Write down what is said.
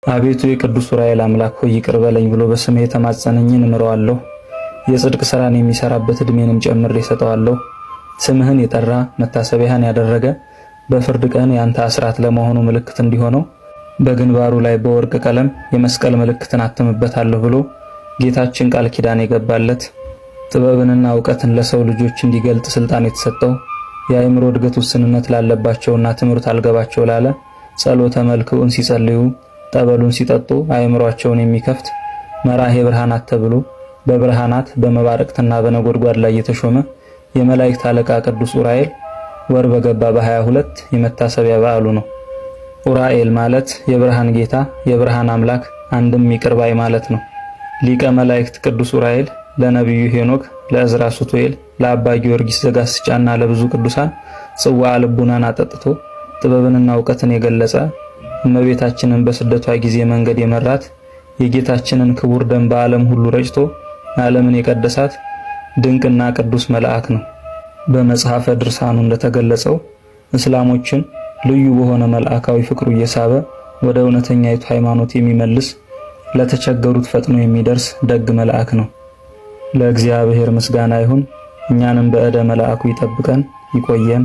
አቤቱ የቅዱስ ዑራኤል አምላክ ሆይ ይቅር በለኝ ብሎ በስምህ የተማጸነኝን እምረዋለሁ። የጽድቅ ሥራን የሚሰራበት ዕድሜንም ጨምሬ እሰጠዋለሁ። ስምህን የጠራ መታሰቢያህን ያደረገ በፍርድ ቀን ያንተ አስራት ለመሆኑ ምልክት እንዲሆነው በግንባሩ ላይ በወርቅ ቀለም የመስቀል ምልክትን አትምበታለሁ ብሎ ጌታችን ቃል ኪዳን የገባለት፣ ጥበብንና እውቀትን ለሰው ልጆች እንዲገልጥ ስልጣን የተሰጠው፣ የአእምሮ እድገት ውስንነት ላለባቸውና ትምህርት አልገባቸው ላለ ጸሎተ መልክዑን ሲጸልዩ ጠበሉን ሲጠጡ አእምሯቸውን የሚከፍት፣ መራሄ ብርሃናት ተብሎ በብርሃናት በመባረቅትና በነጎድጓድ ላይ የተሾመ የመላእክት አለቃ ቅዱስ ኡራኤል ወር በገባ በ22 የመታሰቢያ በዓሉ ነው። ኡራኤል ማለት የብርሃን ጌታ፣ የብርሃን አምላክ፣ አንድም ይቅር ባይ ማለት ነው። ሊቀ መላእክት ቅዱስ ኡራኤል ለነቢዩ ሄኖክ፣ ለእዝራ ሱቱኤል፣ ለአባ ጊዮርጊስ ዘጋስጫና ለብዙ ቅዱሳን ጽዋ ልቡናን አጠጥቶ ጥበብንና እውቀትን የገለጸ፣ እመቤታችንን በስደቷ ጊዜ መንገድ የመራት፣ የጌታችንን ክቡር ደም በዓለም ሁሉ ረጭቶ ዓለምን የቀደሳት ድንቅና ቅዱስ መልአክ ነው። በመጽሐፈ ድርሳኑ እንደተገለጸው እስላሞችን ልዩ በሆነ መልአካዊ ፍቅሩ እየሳበ ወደ እውነተኛይቱ ሃይማኖት የሚመልስ፣ ለተቸገሩት ፈጥኖ የሚደርስ ደግ መልአክ ነው። ለእግዚአብሔር ምስጋና ይሁን። እኛንም በእደ መልአኩ ይጠብቀን ይቆየን።